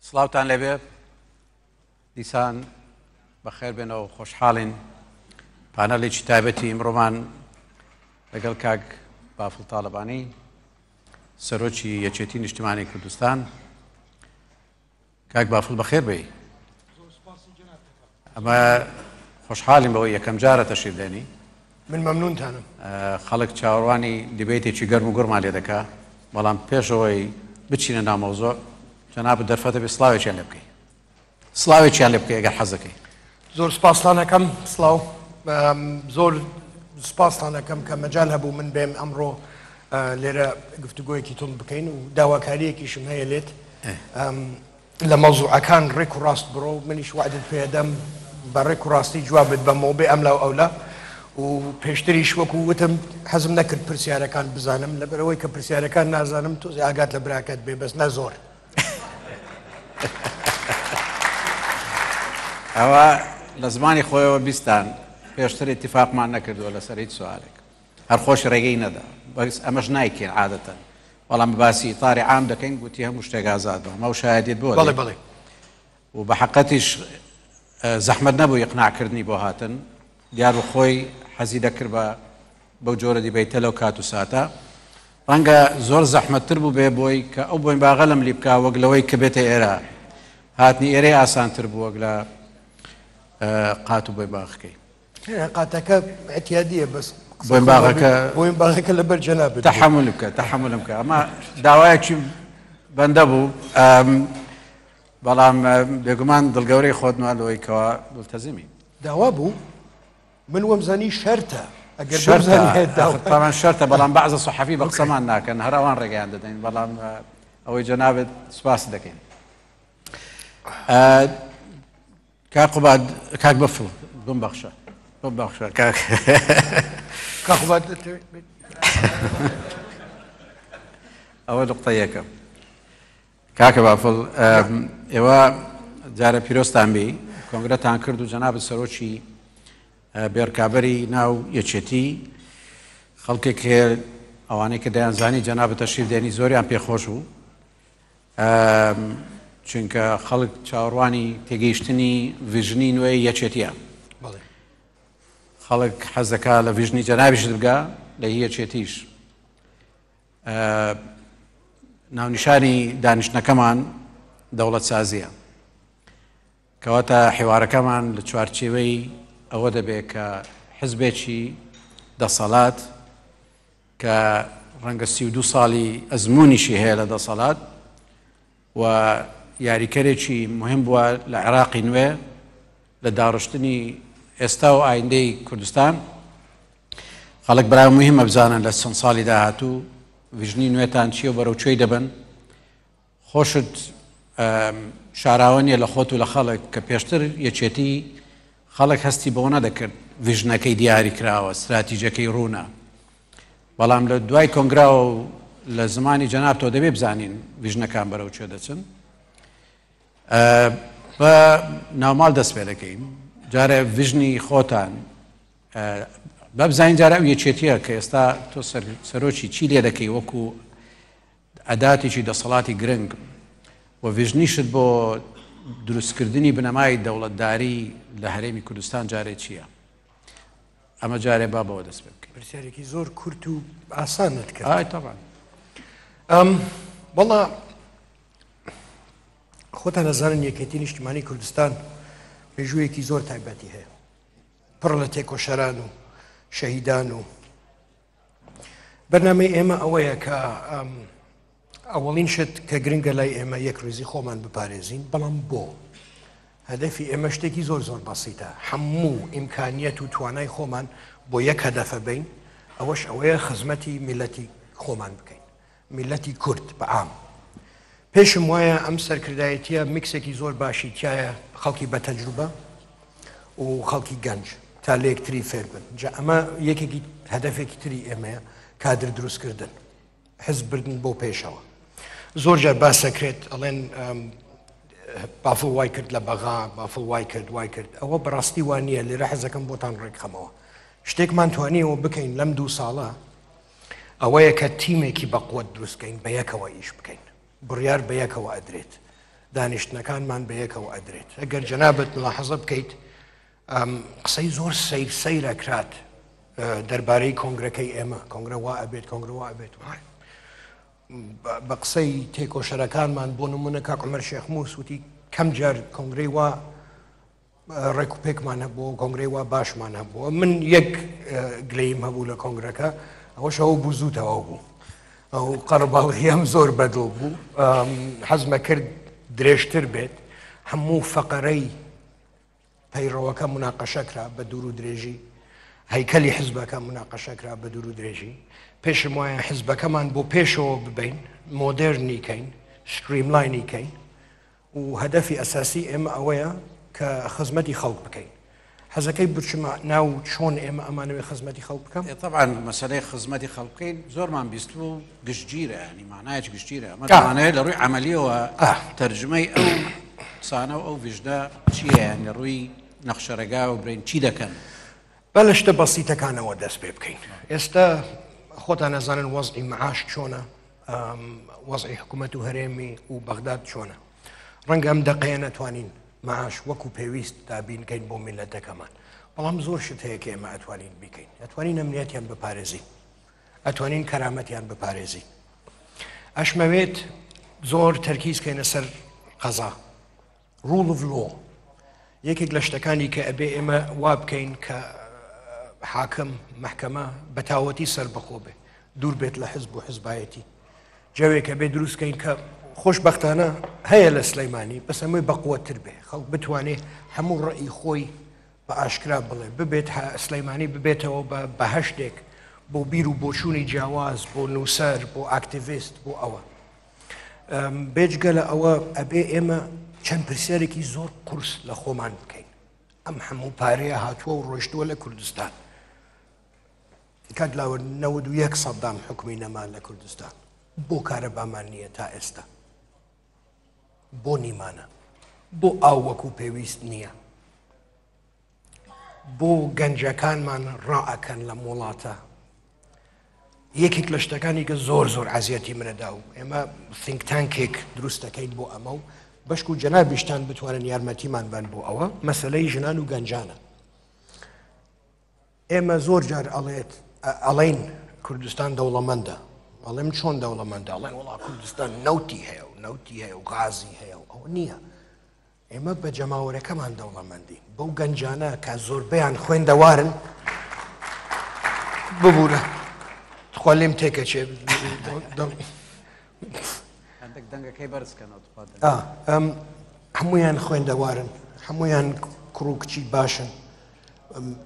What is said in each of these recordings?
سڵاوتان لێبێ دیسان بەخێر بێنەوە خۆشحاڵین پانەلێکی تایبەتی ئیمڕۆمان لەگەڵ کاک بافڵ تاڵەبانی سەرۆکی یەکێتی نیشتمانی کوردستان کاک بافڵ بەخێر بێی. ئەمە خۆشحاڵین بەوەی یەکەم جارە تەشریف دێنی. من مەمنونتانم. خەڵک چاوەڕوانی دیبەیتێکی گەرم و گوڕمان لێ دەکا، بەڵام پێش ئەوەی بچینە ناو مەوزوع، جەنابت دەرفەتە بێ سڵاوێکیان لێ بکەی. سڵاوێکیان لێ بکەی ئەگەر حەز دەکەی. زۆر سپاستان ئەکەم. سڵاو. زۆر سپاستان ئەکەم کە مەجال هەبوو من بێم ئەمڕۆ لێرە گفتوگۆیەکی توند بکەین و داواکارییەکیشم هەیە لێت. لە مەوزوعەکان ڕێک و ڕاست بڕۆ و منیش وەعدت پێ ئەدەم بە ڕێک و ڕاستی جوابت بەمەوە بێ ئەملا و ئەولا و پێشتریش وەکو وتم حەزم نەکرد پرسیارەکان بزانم لەبەرئەوەی کە پرسیارەکان نازانم تۆزێ ئاگات لە براکەت بێ بەس نە زۆر. ئەوە لە زمانی خۆیەوە بیستان پێشتر ئیتیفاقمان نەکردووە لەسەر هیچ سوالێک هەر خۆشی ڕێگەی نەدا بەس ئەمەش نایکەین عادەتەن بەڵام باسی ئیتاری عام دەکەین گوتی هەموو شتێک ئازاد بە ئەو شایەدیت بۆ بەڵێ بەڵێ و بە حەقەتیش زەحمەت نەبوو ئیقناعکردنی بۆ هاتن دیار و خۆی حەزی دەکرد بە بەو جۆرە دیبەیتە لەو کات و ساتە ڕەنگە زۆر زەحمەتتر بوو بێ بۆی کە ئەو بۆین باغە لەم لی بکا وەک لەوەی کە بێتە ئێرە هاتنی ئێرەی ئاسانتر بوو وەک لە قات و بۆی باخەکەی قاتەکە اعتیادیە بەس بۆین باغەکە بۆین باغەکە لەبەر جەنابت تەحەمول بکە تەحەمولم بکە ئەمە داوایەکی بەندە بوو بەڵام بێگومان دڵگەورەی خۆت نووە لەوەی کەوا ملتەزمی داوا بوو من وەمزانی شەرتە ئەگەر شەرتە شەرتە بەڵام بەعزە سەحەفی بە قسەمان ناکەن هەر ئەوان ڕێگەیان دەدەین بەڵام ئەوەی جەنابت سپاس دەکەین کاک قوباد کاک بەفڵ بمبەخشە بمبەخشە کاک کاک قوباد ئەوە نقطە یەکەم کاکە بافڵ ئێوە جارە پیرۆزتان بی کۆنگرەتان کرد و جەنابت سەرۆکی بێڕکابەری ناو یەکێتی خەڵکێک هەیە ئەوانەی کە دەیانزانی جەنابت تەشریف دێنی زۆریان پێخۆش بوو چونکە خەڵک چاوەڕوانی تێگەیشتنی ڤژنی نوێی یەکێتیە خەڵک حەز دەکا لە ڤژنی جەنابیشت بگا لە یەکێتیش ناونیشانی دانیشتنەکەمان دەوڵەتسازیە کەواتە حیوارەکەمان لە چوارچێوەی ئەوە دەبێت کە حزبێکی دەسەڵات کە ڕەنگە 32 ساڵی ئەزمونیشی هەیە لە دەسەڵات و یاریکەرێکی مهم بووە لە عێراقی نوێ لە داڕشتنی ئێستا و ئایندەی کوردستان خەڵک برای مهمە بزانن لە چەند ساڵی داهاتوو ڤژنی نوێتان چییە و بەرەو کوێی دەبن خۆشت شاراوە نییە لە خۆت و لە خەڵک کە پێشتر یەکێتی خەڵک هەستی بەوە نەدەکرد ڤژنەکەی دیاری کراوە ستراتیجەکەی ڕوونە بەڵام لە دوای کۆنگراوە و لە زمانی جەنابتەوە دەبێ بزانین ڤژنەکان بەرەو کوێ دەچن بە ناوماڵ دەست پێ دەکەین جارێ ڤژنی خۆتان با بزانین جارە ئەو یەکێتیە کە ئێستا تۆ سەرۆکی چی لێ دەکەی وەکو ئەداتێکی دەسەڵاتی گرنگ و ڤژنیشت بۆ دروستکردنی بنەمای دەوڵەتداری لە هەرێمی کوردستان جارێ چییە؟ ئەمە جارێ با بەوە دەست پێ بکەین. پرسیارێکی زۆر کورت و ئاسانت کرد. ئای تەبعەن. وەڵا خۆتان ئەزانن یەکێتی نیشتیمانی کوردستان مێژوویەکی زۆر تایبەتی هەیە پڕ لە تێکۆشەران و شەهیدان و بەرنامەی ئێمە ئەوەیە کە ئەوەڵین شت کە گرنگە لای ئێمە یەک ڕیزی خۆمان بپارێزین بەڵام بۆ هەدەفی ئێمە شتێکی زۆر زۆر بەسیتە هەموو ئیمکانیەت و توانای خۆمان بۆ یەک هەدەفە بین ئەوەش ئەوەیە خزمەتی میلەتی خۆمان بکەین میلەتی کورد بە عام پێشم وایە ئەم سەرکردایەتیە میکسێکی زۆر باشی تایە خەڵکی بە تەجروبە و خەڵکی گەنج تا لە یەکتری فێر بن جا ئەمە یەکێکی هەدەفێکی تری ئێمەیە کادر دروستکردن حزب بردن بۆ پێشەوە زۆر جار باس دەکرێت ئەڵێن بافڵ وای کرد لە بەغا بافڵ وای کرد وای کرد ئەوە بەڕاستی وان نییە لێرە حەزەکەم بۆتان ڕێکخەمەوە شتێکمان توانیەوە بکەین لەم دوو ساڵە ئەوەیە کە تیمێکی بەقوت دروستکەین بە یەکەوە ئیش بکەین بڕیار بە یەکەوە ئەدرێت. دانیشتنەکانمان بەیەکەوە ئەدرێت. ئەگەر جەنابت ملاحەزە بکەیت قسەی زۆر سەیر سەیر ئەکرات دەربارەی کۆنگرەکەی ئێمە، کۆنگرە وا ئەبێت، کۆنگرە وا ئەبێت. بە قسەی تێکۆشەرەکانمان بۆ نمونە کاک عومەر شێخ موس وتی کەم جار کۆنگرەی وا ڕێک و پێکمان هەبوو، کۆنگرەی وا باشمان هەبووە. من یەک گلەییم هەبوو لە کۆنگرەکە، ئەوەش ئەوە بوو زوو تەواو بوو. ئەو قەرەباڵغیەم زۆر بەدڵ بوو، حەزمە کرد درێژتر بێت. هەموو فەقەرەی پەیڕەوەکە مناقەشە کرا بە دوور و درێژی، هەیکەلی حزبەکە مناقەشە کرا بە دوور و درێژی. پێشم وایە حزبەکەمان بۆ پێشەوە ببین، مۆدێرنی کەین، streamline ی کەین، و هەدەفی ئەساسی ئێمە ئەوەیە کە خزمەتی خەڵک بکەین. حەزەکەی بچمە ناو چۆن ئێمە ئەمانەوێ خزمەتی خەڵک بکەم؟ تەبعەن مەسەلەی خزمەتی خەڵک بکەین زۆرمان بیستووە و گشتگیرە، یانی مانایەکی گشتگیرە. ئەمە دەمانەوێت لە ڕووی عەمەلیەوە تەرجمەی ئەو قسانە و ئەو vision ە چییە، یان لە ڕووی نەخشەڕێگا و برین چی دەکەن؟ با لە شتە بەسیتەکانەوە دەست پێ بکەین. ئێستا خۆتان ئەزانن وەزعی معاش چۆنە، وەزعی حکوومەت و هەرێمی و بەغداد چۆنە. ڕەنگە ئەم دەقەیە نەتوانین معاش وەکو پێویست دابین کەین بۆ میلەتەکەمان، بەڵام زۆر شت هەیە کە ئێمە ئەتوانین بیکەین. ئەتوانین ئەمنیەتیان بپارێزین، ئەتوانین کەرامەتیان بپارێزین. ئەشمەوێت زۆر تەرکیز کەینە سەر قەزا، rule of law. یەکێک لە شتەکانی کە ئەبێ ئێمە وا بکەین کە حاکم مەحکەمە بە تاوەتی سەربەخۆ بێ، دوور بێت لە حزب و حزبایەتی. جەوێک ئەبێ دروستکەین کە خۆشبەختانە هەیە لە سلەیمانی، بەس ئەمەی بەقوەتر بێ، خەڵک بتوانێ هەموو ڕەئی خۆی بە ئاشکرا بڵێ، ببێت سلەیمانی ببێتەوە بە بەهەشتێک بۆ بیر و بۆچوونی جیاواز، بۆ نووسەر، بۆ ئاکتیڤیست، بۆ ئەوە. بێجگە لە ئەوە ئەبێ ئێمە چەند پرسیارێکی زۆر قورس لە خۆمان بکەین. ئەم هەموو پارەیە هاتووە و ڕۆیشتووە لە کوردستان. کاک لاوەر 91 سەدام حکومی نەما لە کوردستان، بۆ کارەبامان نییە تا ئێستا، بۆ نیمانە، بۆ ئاو وەکو پێویست نییە، بۆ گەنجەکانمان ڕائەکەن لەم وڵاتە. یەکێک لە شتەکانی کە زۆر زۆر عەزیەتی منەدا و ئێمە think tank ێک دروست دەکەین بۆ ئەمە و بەشک و جەنابیشتان بتوانن یارمەتیمان بن بۆ ئەوە، مەسەلەی ژنان و گەنجانە. ئێمە زۆر جار ئەڵێت ئەڵێن کوردستان دەوڵەمەندە، ئەڵێم چۆن دەوڵەمەندە؟ ئەڵێن وڵا کوردستان نەوتی هەیە و نەوتی هەیە و غازی هەیە و ئەوە نییە. ئێمە بە جەماوەرەکەمان دەوڵەمەندین، بەو گەنجانە کە زۆربەیان خوێندەوارن. ببوورە تخوا لێم تێکەچێ. هەندێک دەنگەکەی بەرز کەنەوە تخوا. هەمویان خوێندەوارن، هەمویان کوڕ و کچی باشن.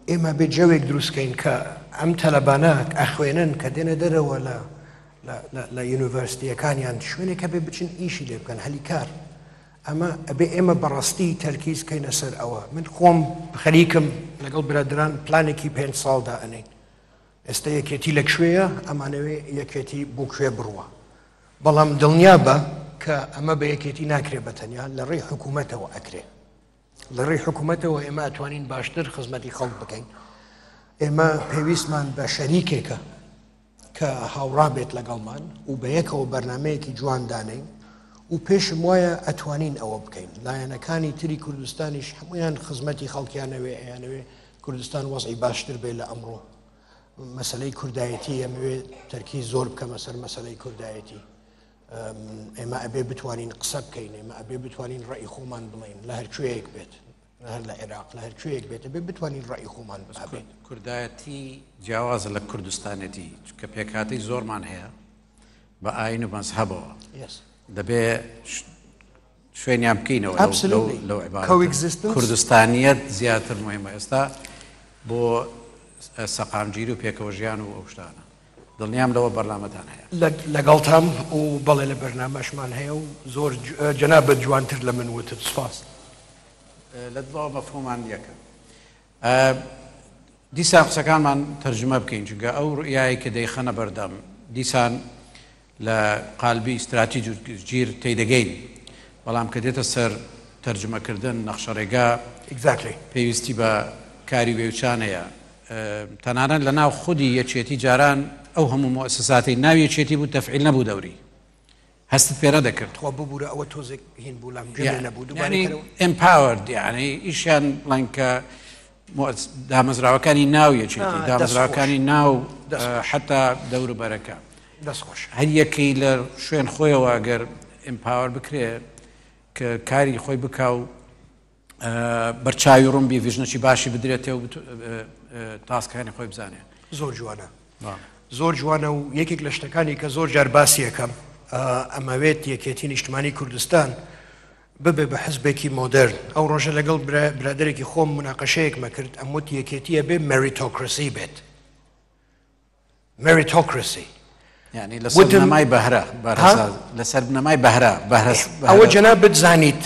ئێمە بێ جەوێک دروستکەین کە ئەم تەلەبانە ئەخوێنن کە دێنە دەرەوە لە لە یونیڤەرسیتیەکانیان شوێنێکە بێ بچن ئیشی لێ بکەن، هەلی کار. ئەمە ئەبێ ئێمە بەڕاستی تەرکیز کەینە سەر ئەوە. من خۆم خەریکم لەگەڵ برادران پلانێکی 5 ساڵدا ئەنین. ئێستا یەکێتی لە کوێیە، ئەمانەوێ یەکێتی بۆ کوێ بڕوە. بەڵام دڵنیا بە کە ئەمە بە یەکێتی ناکرێ بە تەنیا، لە ڕێی حکوومەتەوە ئەکرێ. لە ڕێی حکوومەتەوە ئێمە ئەتوانین باشتر خزمەتی خەڵک بکەین. ئێمە پێویستمان بە شەریکێکە کە هاوڕا بێت لەگەڵمان و بە یەکەوە بەرنمەیەکی جوان دانین و پێشم وایە ئەتوانین ئەوە بکەین. لایەنەکانی تری کوردستانیش هەمویان خزمەتی خەڵکیانەوێ، ئەیانەوێ کوردستان وەزعی باشتر بێ لە ئەمڕۆ. مەسلەی کوردایەتی ئەمەوێ تەرکیز زۆر بکەمە سەر مەسلەی کوردایەتی. ئێمە ئەبێ بتوانین قسە بکەین، ئێمە ئەبێ بتوانین ڕەئی خۆمان بڵێین لە هەر کوێیەک بێت، هەر لە عێراق لە هەر کوێیەک بێت ئەبێ بتوانین ڕەئی خۆمان بڵێین. کوردایەتی جیاوازە لە کوردستانێتی، چونکە پێکهاتەی زۆرمان هەیە بە ئاین و مەزهەبەوە. دەبێ شوێنیان بکەینەوە لەو عیبارەتە. کوردستانیەت زیاتر مهمە ئێستا بۆ سەقامگیری و پێکەوەژیان و ئەو شتانە. دڵنیام لەوە بەرنامەتان هەیە. لەگەڵتام و بەڵێ لە بەرنامەشمان هەیە و زۆر جەنابت جوانتر لە من وتت، سوپاس. لە دڵەوە مەفهومان یەکە. دیسان قسەکانمان تەرجمە بکەین، چونکە ئەو ڕوئیایەی کە دەیخەنە بەردەم دیسان لە قالبی ستراتیج و گشتگیر تێیدەگەین، بەڵام کە دێتە سەر تەرجمەکردن نەخشەڕێگا پێویستی بە کاری وێوچان هەیە. تەنانەت لە ناو خودی یەکێتی جاران ئەو هەموو موئەسەساتەی ناو یەکێتی بوو تەفعیل نەبوو دەوری. هەستت پێ نەدەکرد. تخوا ببورە ئەوە تۆزێک هین بوو لام گوێم لێ نەبوو دووبارەی یعنی کەرەوە. Empowered یعنی ئیشیان بڵێن کە دامەزراوەکانی ناو یەکێتی، دەست خۆش. دامەزراوەکانی ناو دەست خۆش. حتا دەوروبەرەکە. دەست خۆش. هەر یەکەی لە شوێن خۆیەوە ئەگەر empower بکرێ کە کاری خۆی بکا و بەرچاوی ڕوون بی، vision ێکی باشی بدرێتێ و task ەکانی خۆی بزانێ. زۆر جوانە. زۆر جوانە و یەکێک لە شتەکانی کە زۆر جار باسی یەکەم، ئەمەوێت یەکێتی نیشتمانی کوردستان ببێ بە حزبێکی مۆدێرن. ئەو ڕۆژە لەگەڵ برادێکی خۆم مناقەشەیەکمە کرد، ئەم وت یەکێتیە بێ meritocracy بێت. Meritocracy. یعنی لەسەر بنەمای بەهرە، بەهرە، لەسەر بنەمای بەهرە، بەهرە، بەهرە. ئەوە جەنابت زانیت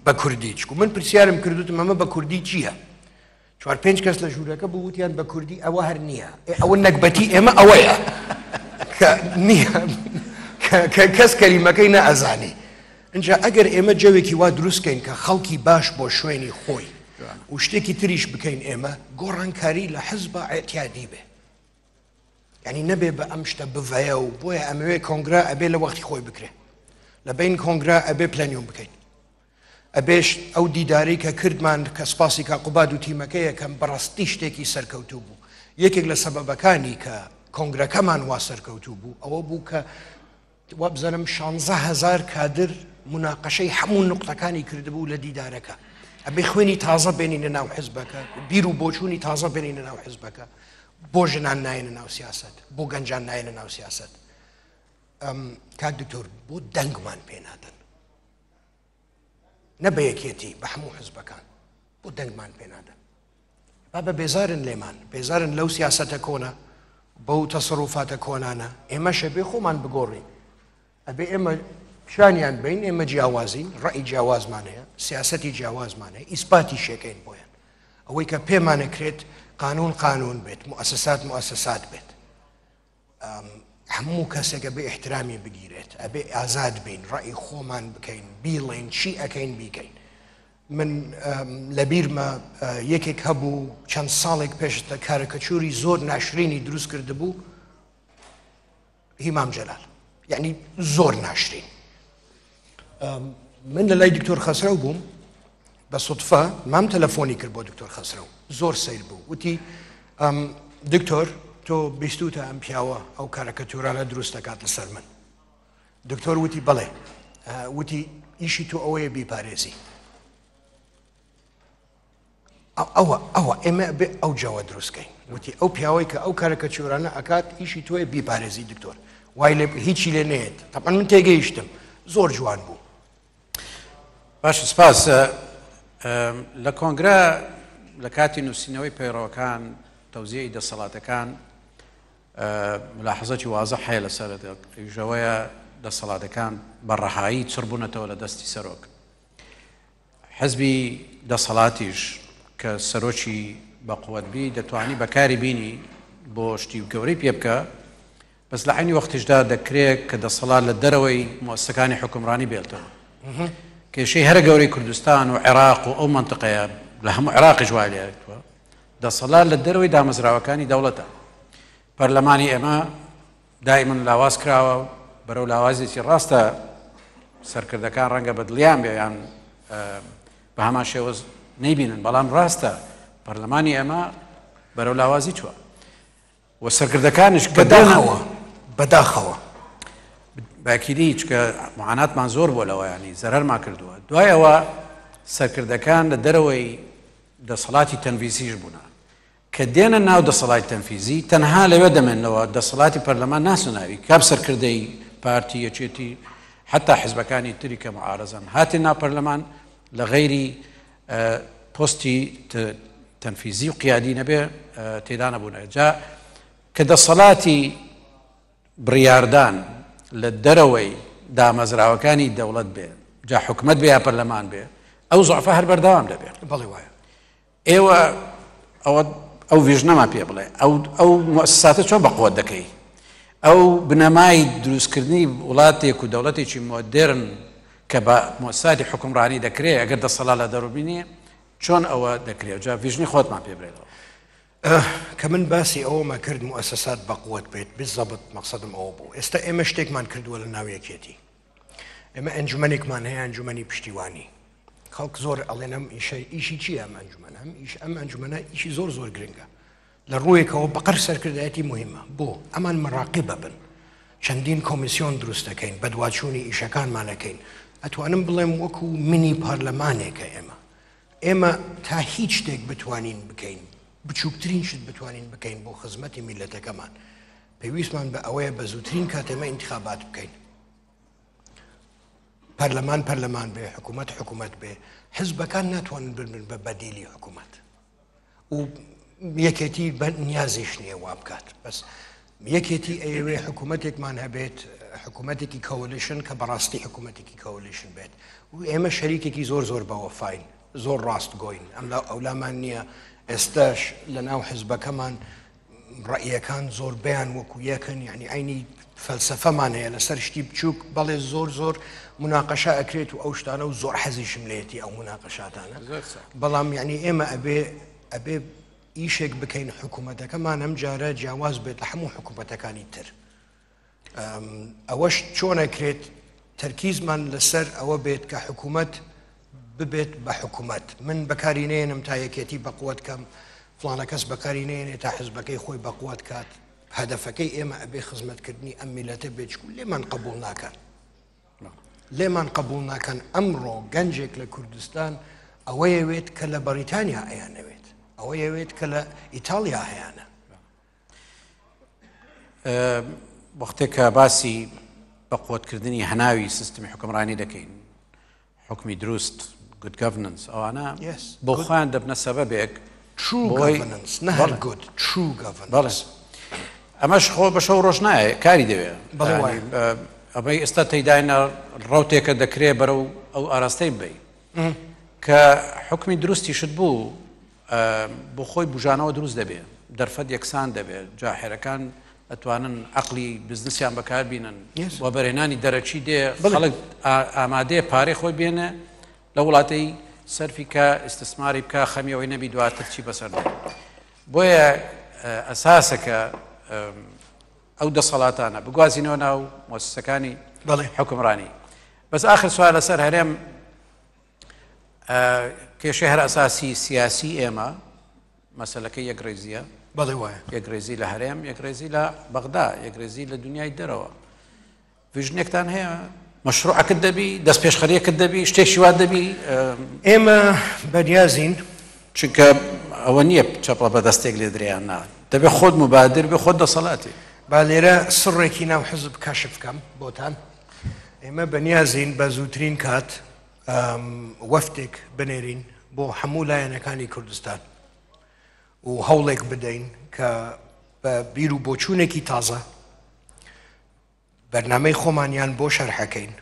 بە کوردی، چکو من پرسیارم کردوتم ئەمە بە کوردی چییە؟ چوار پێنج کەس لە ژوورەکە بوو وتیان بە کوردی ئەوە هەر نییە. ئەوە نەگبەتی ئێمە ئەوەیە کە نییە، کە کەس کەلیمەکەی نەئەزانی. اینجا ئەگەر ئێمە جەوێکی وا دروستکەین کە خەڵکی باش بۆ شوێنی خۆی و شتێکی تریش بکەین، ئێمە گۆڕانکاری لە حزبە ئەعتیادی بێ، یعنی نەبێ بە ئەم شتە بڤەیە و بۆیە ئەمەوێ کۆنگرا ئەبێ لە وەختی خۆی بکرێ، لە بین کۆنگرا ئەبێ پلەنیوم بکەین، ئەبێش ئەو دیدارەی کە کردمان کە سپاسی کاقوباد و تیمەکە یەکەم بەڕاستی شتێکی سەرکەوتوو بوو. یەکێک لە سەبەبەکانی کە کۆنگرەکەمان وا سەرکەوتوو بوو ئەوە بوو کە وابزانم 16,000 کادر مناقەشەی هەموو نقطەکانی کردبوو لە دیدارەکە. ئەبێ خوێنی تازە بێنینە ناو حزبەکە، بیر و بۆچوونی تازە بێنینە ناو حزبەکە. بۆ ژنان نایەنە ناو سیاست، بۆ گەنجان نایەنە ناو سیاست. کاک دکتۆر بۆ دەنگمان پێ نادەن، نە بە یەکێتی، بە هەموو حزبەکان بۆ دەنگمان پێ نادەن. بابە بێزارن لێمان، بێزارن لەو سیاسەتە کۆنە، بەو تەسەروفاتە کۆنانە. ئێمەشە بێ خۆمان بگۆڕین، ئەبێ ئێمە شانیان بین، ئێمە جیاوازین، ڕەئی جیاوازمان هەیە، سیاسەتی جیاوازمان هەیە، ئیسپاتی شێکەین بۆیان. ئەوەی کە پێمانەکرێت قانون قانون بێت، مؤسسات مؤسسات بێت، هەموو کەسێک ئەبێ ئیحترامی بگیرێت، ئەبێ ئازاد بین، ڕەئی خۆمان بکەین، بیڵێن چی ئەکەین بیکەین. من لەبیرمە یەکێک هەبوو چەند ساڵێک پێشتە کارەکەچوری زۆر ناشرینی دروست کردبوو، هیمام جەلال، یعنی زۆر ناشرین. من لە لای دکتۆر خەسرەو بووم، بە سوتفە مام تەلەفۆنی کرد بۆ دکتۆر خەسرەو، زۆر سەیر بوو. وتی دکتۆر تۆ بیستوتە ئەم پیاوە ئەو کارەکەتورانە دروست دەکات لەسەر من. دکتۆر وتی بەڵێ. وتی ئیشی تۆ ئەوەیە بیپارێزی. ئەوە ئێمە بێ ئەو جەوە دروستکەین. وتی ئەو پیاوەی کە ئەو کارەکەچورانە ئەکات ئیشی تۆیە بیپارێزی دکتۆر، وای لێ هیچی لێ نێت. تەبعەن من تێگەیشتم، زۆر جوان بوو. باش سپاس. لە کۆنگرە لە کاتی نووسینەوەی پەیڕەوەکان، تەوزیعی دەسەڵاتەکان، ملاحەزەکی وازح هەیە لەسەر ئەویشەوەیە دەسەڵاتەکان بە ڕەهایی چڕبوونەتەوە لە دەستی سەرۆک. حزبی دەسەڵاتیش کە سەرۆکی بەقوەت بی دەتوانی بەکاری بینی بۆ شتی گەورەی پێ بکە، بەس لە عینی وەختیشدا دەکرێت کە دەسەڵات لە دەرەوەی مؤسسەکانی حکومڕانی بێتەوە. کێشەی هەرە گەورەی کوردستان و عێراق و ئەو منطقەیە لە هەموو عێراقیش وای لێهاتووە، دەسەڵات لە دەرەوەی دامەزراوەکانی دەوڵەتە. پەرلەمانی ئێمە دائما لاواز کراوە، بەرەو لاوازێکی ڕاستە سەرکردەکان ڕەنگە بەدڵیان بێ یان بە هەمان شێوە نەیبینن، بەڵام ڕاستە پەرلەمانی ئێمە بەرەو لاوازی چووە و سەرکردەکانیش کە بەداخەوە، بەداخەوە. باکیدی چکە معاناتمان زۆر بووە لەوە، ینی زەرەرمان کردووە. دوای ئەوە سەرکردەکان لە دەرەوەی دەسەڵاتی تەنفیزیش بوونە کە دێنە ناو دەسەڵاتی تەنفیزی تەنها لەوێ دەمێنەوە، دەسەڵاتی پەرلەمان ناسناوی کام سەرکردەی پارتی یەکێتی حتا حزبەکانی تری کە معارەزەن هاتێ ناو پەرلەمان لە غەیری پۆستی تەنفیزی و قیادی نەبێ تێدا نەبوونە. جا کە دەسەڵاتی بڕیاردان لە دەرەوەی دامەزراوەکانی دەوڵەت بێ، جا حکومەت بێ یا پەرلەمان بێ، ئەو زعفە هەر بەردەوام دەبێ. بەڵێ وایە. ئێوە ئەو ڤیژنەمان پێ بڵێ، ئەو مؤسساتە چۆن بەقوەت دەکەی؟ ئەو بنەمای دروستکردنی وڵاتێک و دەوڵەتێکی مۆدێرن کە بە مؤسساتی حکومڕانی دەکرێت ئەگەر دەسەڵات لە دەروبینی چۆن ئەوە دەکرێت؟ جا ڤیژنی خۆتمان پێ بڵێتەوە. کە من باسی ئەوەمە کرد مؤسسات بەقوەت بێت، بالضبط مەقصدم ئەوە بوو. ئێستا ئێمە شتێکمان کردووە لە ناو یەکێتی. ئێمە ئەنجومەنێکمان هەیە، ئەنجومەنی پشتیوانی. خەڵک زۆر ئەڵێن ئەم ئیشە ئیشی چییە ئەم ئەنجومەنە؟ ئەم ئیش ئەم ئەنجومەنە ئیشی زۆر زۆر گرنگە. لە ڕوویەکەوە بەقەر سەرکردایەتی مهمە بۆ ئەمان مەراقیبە بن. چەندین کۆمیسیۆن دروست دەکەین، بەدواچوونی ئیشەکانمان ئەکەین. ئەتوانم بڵێم وەکو مینی پارلەمانێکە ئێمە. ئێمە تا هیچ شتێک بتوانین بکەین، بچووکترین شت بتوانین بکەین بۆ خزمەتی میللەتەکەمان، پێویستمان بە ئەوەیە بە زووترین کات ئێمە ئینتخابات بکەین. پەرلەمان پەرلەمان بێ، حکوومەت حکوومەت بێ، حزبەکان ناتوانن ببن بە بەدیلی حکوومەت. و یەکێتی بە نیازیش نییە وا بکات. بەس یەکێتی ئەیەوێ حکوومەتێکمان هەبێت، حکوومەتێکی coalition کە بەڕاستی حکوومەتێکی coalition بێت. و ئێمە شەریکێکی زۆر زۆر بەوەفاین، زۆر ڕاستگۆین، ئەملا ئەولامان نییە. ئێستاش لە ناو حزبەکەمان ڕەئیەکان زۆربەیان وەکو یەکن، یعنی عینی فەلسەفەمان هەیە لەسەر شتی بچووک، بەڵێ زۆر زۆر مناقەشە ئەکرێت و ئەو شتانە و زۆر حەزیشم لێتی ئەو مناقەشاتانە، بەڵام یعنی ئێمە ئەبێ ئیشێک بکەین حکوومەتەکەمان ئەم جارە جیاواز بێت لە هەموو حکوومەتەکانی تر. ئەوەش چۆن ئەکرێت؟ تەرکیزمان لەسەر ئەوە بێت کە حکوومەت ببێت بە حکوومەت. من بەکاری نێنم تا یەکێتی بەقوەت کەم، فڵانە کەس بەکاری نێنێ تا حزبەکەی خۆی بەقوەت کات. هەدەفەکەی ئێمە ئەبێ خزمەتکردنی ئەم میلەتە بێت، چکو لێمان قبول ناکەن، لێمان قبول ناکەن. ئەمڕۆ گەنجێک لە کوردستان ئەوەیەوێت کە لە بەریتانیا ئەیانەوێت، ئەوەیەوێت کە لە ئیتاڵیا هەیانە. وەختێک کە باسی بە قوتکردنی هەناوی سیستمی حکومڕانی دەکەین، حکمی دروست، good governance، ئەوانە بۆ خۆیان دەبنە سەبەبێک. ئەمەش خۆ بە شەو ڕۆژ نایە، کاری دەوێت. ئەمەی ئێستا تێداینە ڕوتێکە دەکرێ بەرەو ئەو ئاراستەی بی کە حکمی دروستیشت بوو بۆ خۆی بژانەوە دروست دەبێ، دەرفەت یەکسان دەبێت، جاحێرەکان ئەتوانن عقلی بزنسیان بەکاربینن و بەرهێنانی دەرەکی دێ، خەڵک ئامادەیە پارەی خۆی بێنێ لە وڵاتەی سەرفی کە ئیستیسماری بکە، خەمیەوەی نەبی دواتر چی بەسەر دێ. بۆیە ئەساسە کە ئەو دەسەڵاتانە بگوازینەوە ناو مؤسسەکانی حکومڕانی. بەس ئاخر سوال لەسەر هەرێم، کێشەی هەر ئەساسی سیاسی ئێمە مەسەلەکەی یەکڕێزیە. بەڵێ وایە. یەکڕێزی لە هەرێم، یەکڕێزی لە بەغدا، یەکڕێزی لە دنیای دەرەوە. ڤژنێکتان هەیە؟ مەشروعەکت دەبی، دەست پێشخەریەکت دەبی، شتێکی وا دەبی؟ ئێمە بەنیازین، چونکە ئەوە نییە چەپڵە بە دەستێک لێ درێیان نا، دەبێ خۆت مبادر بێ، خۆت دەسەڵاتی. با لێرە سڕێکی ناو حزب کەشف بکەم بۆتان. ئێمە بەنیازین بە زووترین کات وەفتێک بنێرین بۆ هەموو لایەنەکانی کوردستان و هەوڵێک بدەین کە بە بیر و بۆچوونێکی تازە بەرنامەی خۆمانیان بۆ شەرحەکەین.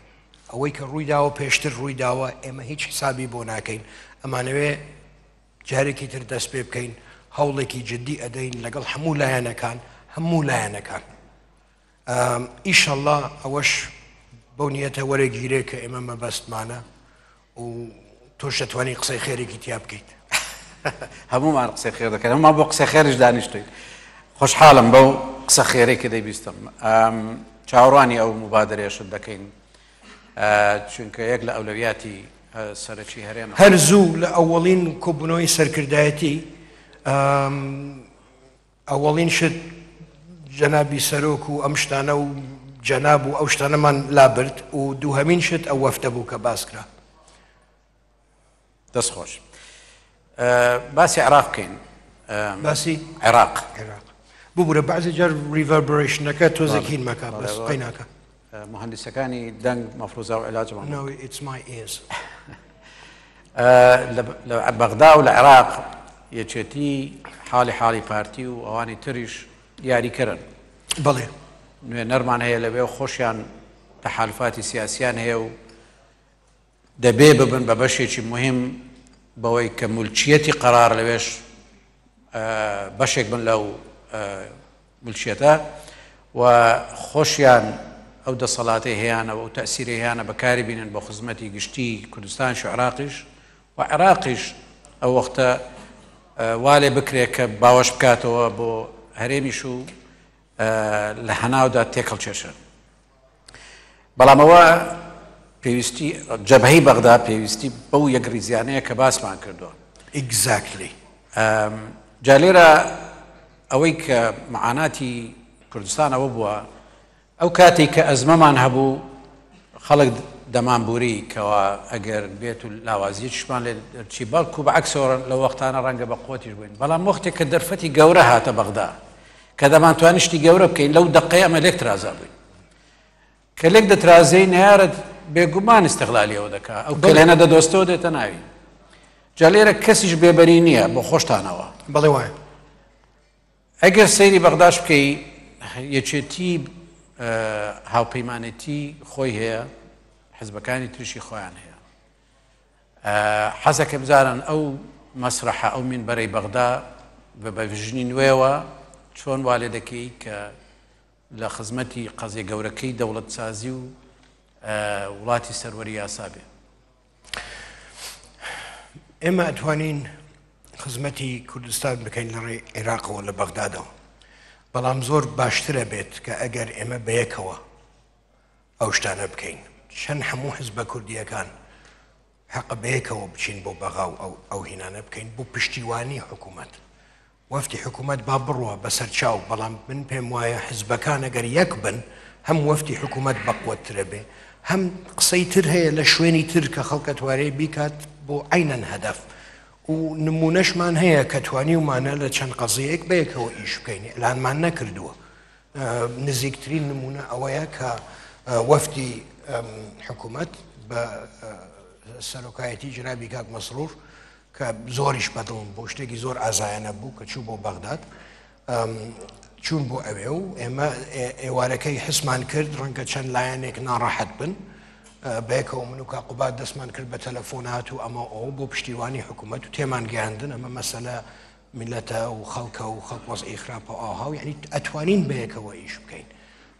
ئەوەی کە ڕوویداوە پێشتر ڕوویداوە، ئێمە هیچ حسابی بۆ ناکەین. ئەمانەوێ جارێکی تر دەست پێ بکەین، هەوڵێکی جدی ئەدەین لەگەڵ هەموو لایەنەکان، هەموو لایەنەکان. ئیشەڵڵا ئەوەش بەو نیەتە وەرەگیرێ کە ئێمە مەبەستمانە و تۆش دەتوانی قسەی خێرێکی تیا بکەیت. هەمومان قسەی خێر دەکەن، هەمومان بۆ قسەی خێریش دانیشتوین. خۆشحاڵم بەو قسە خێرەی کە دەیبیستم. چاوەڕوانی ئەو مبادرەیەشت دەکەین، چونکە یەک لە ئەولەویاتی سەرەکی هەرێمە. هەر زوو لە ئەوەڵین کۆبوونەوەی سەرکردایەتی، ئەوەڵین شت جەنابی سەرۆک و ئەم شتانە و جەناب و ئەو شتانەمان لابرد و دووهەمین شت ئەو وەفتە بوو کە باس کرا. دەست خۆش. باسی عێراق بکەین. باسی عێراق. عێراق. ببورە بەعزی جار ریڤەربرەیشنەکە تۆزێک هین مەکە، بەس قەیناکە. مهندسەکانی دەنگ مەفروزا و علاجمان. No, it's my ears. لە بەغدا و لە عێراق یەکێتی حاڵی حاڵی پارتی و ئەوانی تریش یاریکەرن. بەڵێ. نوێنەرمان هەیە لەوێ و خۆشیان تەحالفاتی سیاسیان هەیە و دەبێ ببن بە بەشێکی مهم بەوەی کە ملکیەتی قەرار لەوێش بەشێک بن لەو ملکیەتە و خۆشیان ئەو دەسەڵاتی هەیەیانە و ئەو تەسیری هەیەیانە بەکاری بینن بۆ خزمەتی گشتی کوردستان و عێراقیش و عێراقیش ئەو وەختە وا لێ بکرێت کە باوەش بکاتەوە بۆ هەرێمیش و لە هەناودا تێکەڵ کێشە. بەڵام ئەوە پێویستی جەبهەی بەغدا پێویستی بەو یەکڕیزیانەیە کە باسمان کردووە. Exactly. جا لێرە ئەوەی کە معاناتی کوردستان ئەوە بووە ئەو کاتێک کە ئەزمەمان هەبوو خەڵک دەمانبووری کەوا ئەگەر بێت و لاوازیەکیشمان لێ دەرچی بەڵکو بە عەکسەوە لەو وەختانە ڕەنگە بە قوتیش بووین بەڵام وەختێک کە دەرفەتی گەورە هاتە بەغدا کە دەمانتوانی شتی گەورە بکەین لەو دەقەی ئەمە لێک ترازا بووین کە لێک دەترازێی نەیارت بێگومان ئیستغلالی ئەوە دەکا ئەو کەلێنە دەدۆستەوە دێتە ناوی جا لێرە کەسیش بێبەری نییە بۆ خۆشتانەوە. بەڵێ وایە. ئەگەر سەیری بەغداش بکەی یەکێتی هاوپەیمانێتی خۆی هەیە حزبەکانی تریشی خۆیان هەیە حەزەکە بزانن ئەو مەسرحە ئەو مینبەرەی بەغدا بە بەژنی نوێوە چۆن وا لێ دەکەی کە لە خزمەتی قەزیە گەورەکەی دەوڵەتسازی و وڵاتی سەروەری یاسا بێ. ئێمە ئەتوانین خزمەتی کوردستان بکەین لە ڕێی عێراقەوە لە بەغدادەوە، بەڵام زۆر باشترە بێت کە ئەگەر ئێمە بەیەکەوە ئەو شتانە بکەین. چەند هەموو حزبە کوردییەکان حەقە بەیەکەوە بچین بۆ بەغا و ئەو هینانە بکەین بۆ پشتیوانی حکوومەت. وەفدی حکومەت با بڕوا بەسەر چاو، بەڵام من پێم وایە حزبەکان ئەگەر یەک بن هەم وەفدی حکومەت بەقوەتترە بێ، هەم قسەی تر هەیە لە شوێنی تر کە خەڵک ئەتوارێ بیکات بۆ عەینەن هەدەف و نمونەشمان هەیە کە توانیومانە لە چەند قەزیەیەک بەیەکەوە ئیش بکەین ئیعلانمان نەکردووە. نزیکترین نمونە ئەوەیە کە وەفدی حکومەت بە سەرۆکایەتی جەنابی کاک مەسرور کە زۆریش بەدڵم بوو، شتێکی زۆر ئازایانە بوو کە چوو بۆ بەغداد، چوون بۆ ئەوێ و ئێمە ئێوارەکەی حسمان کرد ڕەنگە چەند لایەنێک ناڕەحەت بن، بەیەکەوە من و کاک قوباد دەستمان کرد بە تەلەفۆنات و ئەمە ئەو بۆ پشتیوانی حکوومەت و تێمان گەیاندن ئەمە مەسەلە میللەتە و خەڵکە و خەڵک وەزعی خراپە و ئاوها و یعنی ئەتوانین بەیەکەوە ئیش بکەین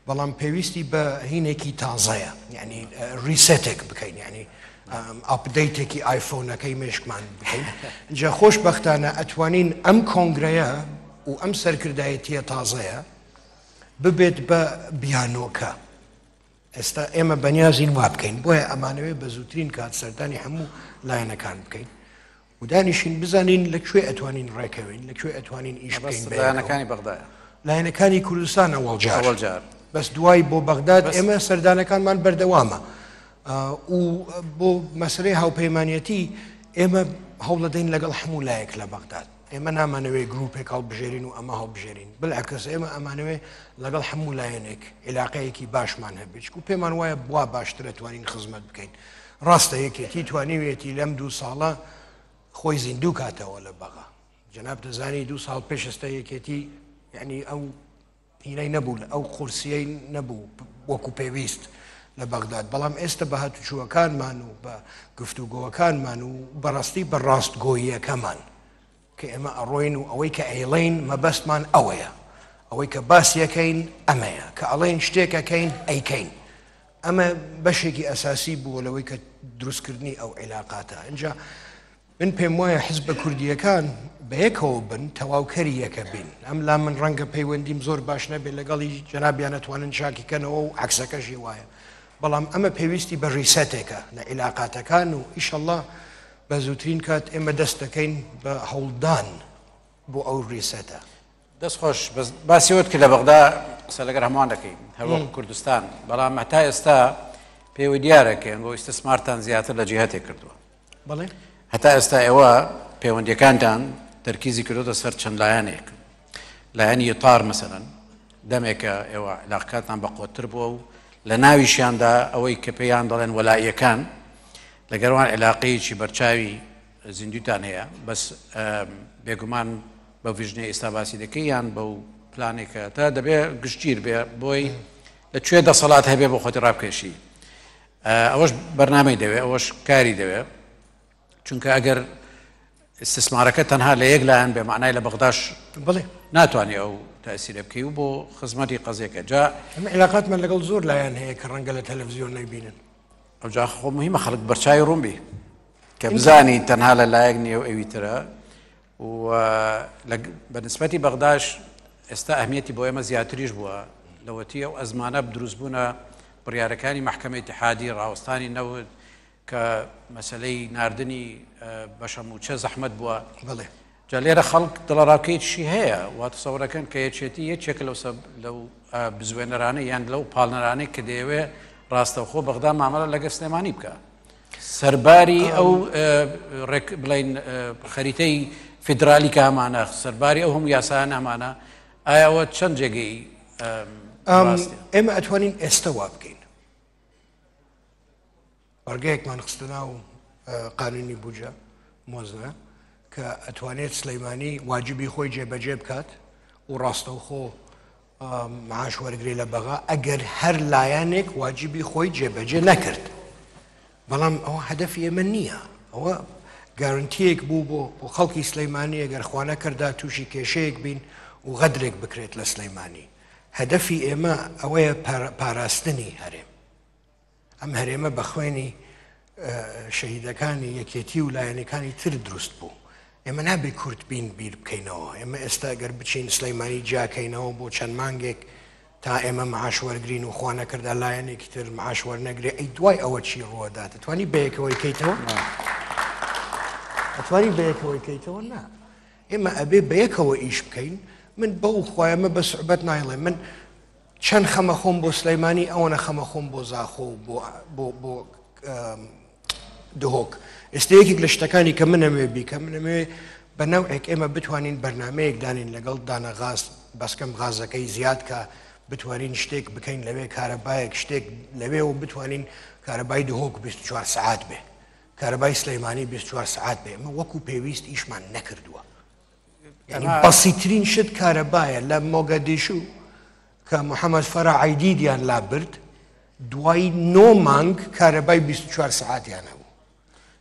بەڵام پێویستی بە هینێکی تازەیە یعنی ریسێتێک بکەین یعنی ئاپدەیتێکی ئایفۆنەکەی مێشکمان بکەین جا خۆشبەختانە ئەتوانین ئەم کۆنگرەیە و ئەم سەرکردایەتیە تازەیە ببێت بە بیانۆکە ئێستا ئێمە بەنیازین وا بکەین بۆیە ئەمانەوێت بە زووترین کات سەردانی هەموو لایەنەکان بکەین و دانیشین بزانین لە کوێ ئەتوانین ڕێکەوین لە کوێ ئەتوانین ئیش بکەین بە لایەنەکانی بەغدایە لایەنەکانی کوردستان ئەوەڵ جار ئەوەڵ جار بەس دوای بۆ بەغداد ئێمە سەردانەکانمان بەردەوامە و بۆ مەسلەی هاوپەیمانەتی ئێمە هەوڵەدەین لەگەڵ هەموو لایەک لە بەغداد ئێمە نامانەوێ گروپێک هەڵبژێرین و ئەمە هەڵبژێرین بالعکس ئێمە ئەمانەوێ لەگەڵ هەموو لایەنێک عیلاقەیەکی باشمان هەبێت چکو پێمان وایە بوا باشترە توانین خزمەت بکەین ڕاستە یەکێتی توانیویەتی لەم دوو ساڵە خۆی زیندوو کاتەوە لە بەغا جەناب دەزانی دوو ساڵ پێش ئێستا یەکێتی یعنی ئەو هینەی نەبوو ئەو قورسیەی نەبوو وەکو پێویست لە بەغداد بەڵام ئێستا بە هاتوچووەکانمان و بە گفتوگۆەکانمان و بەڕاستی بە ڕاستگۆییەکەمان کە ئێمە ئەڕۆین و ئەوەی کە ئەیڵێین مەبەستمان ئەوەیە، ئەوەی کە باسی ئەکەین ئەمەیە، کە ئەڵێین شتێک ئەکەین ئەیکەین. ئەمە بەشێکی ئەساسی بووە لەوەی کە دروستکردنی ئەو عیلاقاتە. ئینجا من پێم وایە حزبە کوردییەکان بەیەکەوە بن تەواوکەری یەکە بین. ئەم لا من ڕەنگە پەیوەندیم زۆر باش نەبێت لەگەڵی جەنابیان ئەتوانن چاکی کەنەوە و عەکسەکەشی وایە. بەڵام ئەمە پێویستی بە ڕیسێتێکە لە عیلاقاتەکان و ئیشەڵڵا بە زووترین کات ئێمە دەست دەکەین بە هەوڵدان بۆ ئەو ریسێتە. دەست خۆش بەس باسی ئەوەت کرد لە بەغدا قسە لەگەر هەمووان دەکەین هەر وەک کوردستان بەڵام هەتا ئێستا پێوەی دیارە کە ئێنگۆ ئیستسمارتان زیاتر لە جیهەتێک کردووە. بەڵێ. هەتا ئێستا ئێوە پەیوەندیەکانتان تەرکیزی کردۆتە سەر چەند لایەنێک لایەنی ئیتار مەسەلەن دەمێکە ئێوە عیلاقکاتان بەقوەتتر بووە و لە ناویشیاندا ئەوەی کە پێیان دەڵێن وەلائیەکان لەگەر وان عیلاقەیەکی بەرچاوی زیندووتان هەیە بەس بێگومان بە ڤژنەی ئێستا باسی دەکەی یان بەو پلانێکە تا دەبێ گشتگیر بێ بۆی لە کوێ دەسەڵات هەبێ بۆ خۆتی ڕابکێشی ئەوەش بەرنامەی دەوێ ئەوەش کاری دەوێ چونکە ئەگەر استثمارەکە تەنها لە یەک لایەن بێ معنای لە بەغداش بڵێ ناتوانێت ئەو تاسیرە بکەی و بۆ خزمەتی قەزیەکە جا ئەمە علاقاتمان لەگەڵ زۆر لایەن هەیە کە ڕەنگە لە تەلەڤزیۆن نەیبینن ئەوجا خۆ مهمە خەڵک بەرچاوی ڕوون بی کە بزانی تەنها لە لایەک نییە و ئەوی ترە و بە نسبەتی بەغداش ئێستا ئەهمیەتی بۆ ئێمە زیاتریش بووە لەوەتی ئەو ئەزمانە دروستبوونە. بڕیارەکانی مەحکەمەی ئیتیحادی، ڕاوەستانی نەوت، کە مەسەلەی ناردنی بەشە مووچە زەحمەت بووە. بەڵێ. جا لێرە خەڵک دڵەڕاوکێیەکیشی هەیە، وا تەسەورەکەن کە یەکێتی یەکێکە لەو لەو بزوێنەرانەی یان لەو پاڵنەرانەی کە دەیەوێ ڕاستەوخۆ بەغدا مامەڵە لەگەر سلێمانی بکا. سەرباری ئەو ڕێک بڵین خەریتەی فیدرالی کە هەمانە، سەرباری ئەو هەموو یاسایانە هەمانە، ئایا ئەوە چەند جێگەی ڕاستە؟ ئێمە ئەتوانین ئێستە وا بکەین. بەڵگەیەکمان خستە ناو قانونی بودجە مۆزنە کە ئەتوانێت سلەیمانی واجبی خۆی جێبەجێ بکات و ڕاستەوخۆ معاش وەرگێ لە بەغا ئەگەر هەر لایەنێک واجبی خۆی جێبەجێ نەکرد. بەڵام ئەوە هەدەفی ئێمە نییە، ئەوە گارنتیەک بوو بۆ بۆ خەڵکی سلەیمانی ئەگەر خوانە کەردا تووشی کێشەیەک بین و غەدرێک بکرێت لە سلەیمانی. هەدەفی ئێمە ئەوەیە پاراستنی هەرێم. ئەم هەرێمە بە خوێنی شەهیدەکانی یەکێتی و لایەنەکانی تر دروست بوو. ئێمە نابێ کورت بین بیر بکەینەوە. ئێمە ئێستا گەر بچین سلەیمانی جیاکەینەوە بۆ چەند مانگێک تا ئێمە معاش وەرگین و خوا نەکردا لایەنێکی تر معاش وەرنەگرێ، ئەی دوای ئەوە چی ڕووەدات؟ ئەتوانی بەیەکەوەی کەیتەوە؟ ئەتوانی بەیەکەوەی کەیتەوە؟ نا. ئێمە ئەبێ بەیەکەوە ئیش بکەین. من بەو خوایەمە بە سوعبەت نایڵێ. من چەند خەمە خۆم بۆ سلەیمانی ئەوەنە خەمە خۆم بۆ زاخۆ و بۆ بۆ بۆ دهۆک. ئێستا یەکێک لە شتەکانی کە منەمێ بیکەم، منەمێ بە نەوعێک ئێمە بتوانین بەرنمەیەک دانین لەگەڵ دانە غاز، بەسکەم غازەکەی زیاد کە بتوانین شتێک بکەین لەوێ، کارەبایەک شتێک لەوێ و بتوانین کارەبای دهۆک 24 سعات بێ، کارەبای سلەیمانی 24 سعات بێ. ئێمە وەکو پێویست ئیشمان نەکردووە. یعنی بەسیترین شت کارەبایە. لە مۆگەدیشو کە محەممەد فەرا عیدیدیان لا برد، دوای 9 مانگ کارەبای 24 سعاتیان هەبوو.